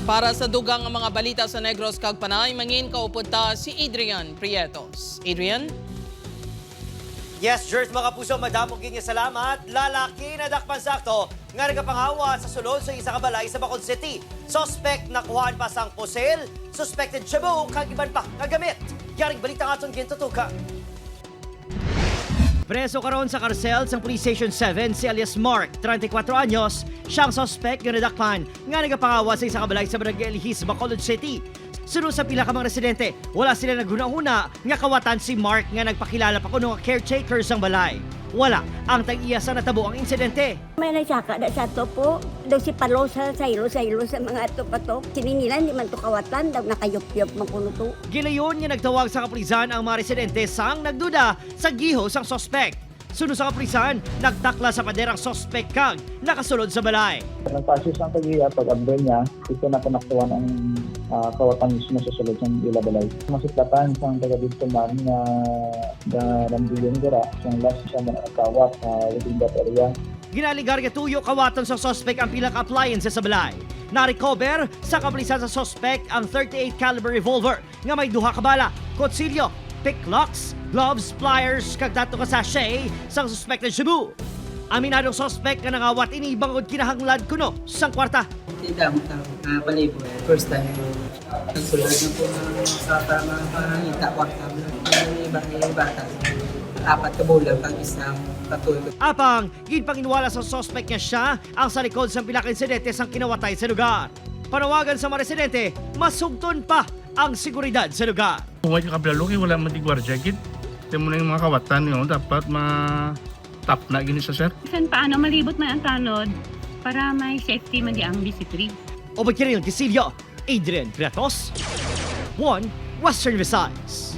Para sa dugang nga mga balita sa Negros kag Panay, mangin kaupod ta si Adrian Prietos. Adrian? Yes, Jers, mga puso, madamong gid nga salamat. Lalaki na dakpan sakto nga nagapangawat sa sulod sa isa ka balay sa Bacolod City. Suspect nakuhaan pa sang pusil, suspected shabu, kag iban pa kagamit. Yaring balita nga itong gintutuka. Preso karon sa karsel sa Police Station 7 si alias Mark, 34 anyos, siyang suspect nga nadakpan nga nagapangawat sa isa ka balay sa Barangay Elhis, Bacolod City. Sunod sa pila ka mga residente, wala sila naghuna-huna nga kawatan si Mark nga nagpakilala pa kuno nga caretaker sang balay. Wala ang tag-iya sa natabo ang insidente. May nagsaka na sa to po. Daw si palo sa saylo, saylo sa mga ato pa to. Siningilan, di man to kawatan. Daw nakayop-yop man kuno to. Gilayon nga nagtawag sa kapulisan ang mga residente sang nagduda sa giho sang sospek. Sunod sa kapulisan, nagtakla sa pader ang sospek kag nakasulod sa balay. Nagpa-assist ang tag-iya, pag abdo niya, ito na pinaktuan ang kawatan mismo sa sulod ng ilabalay. Masiklatan sa taga dito man nga na rambuyon dira, siyang last siya man nagkawat within that area. Ginaligar nga tuyo kawatan sa sospek ang pila ka appliances sa balay. Na-recover sa kapulisan sa sospek ang 38 caliber revolver nga may duha ka bala, kutsilyo, pick locks, gloves, pliers kag dato ka sachet sa suspected shabu. Aminadong sospek nga nangawat ini bangod kinahanglan kuno sang kwarta. Hindi damo tao na palibo. First time ko. Nagsulod na po ng sa para makangita kwarta. Ang iba iba bata. Apat ka bulan pag isang patuloy. Apang, ginpanginwala sa sospek nga siya ang sa likod sa pila ka insidente sang kinawatay sa lugar. Panawagan sa mga residente, masugton pa ang seguridad sa lugar. Huwag yung kablalo kay wala man di gwardiya gid. Mo na yung mga kawatan yun, dapat ma tap na gini sa sir. Bisan paano malibot man ang tanod para may safety man di ang BC3. O Kiril Gisilio, Adrian Kratos, 1 Western Visayas.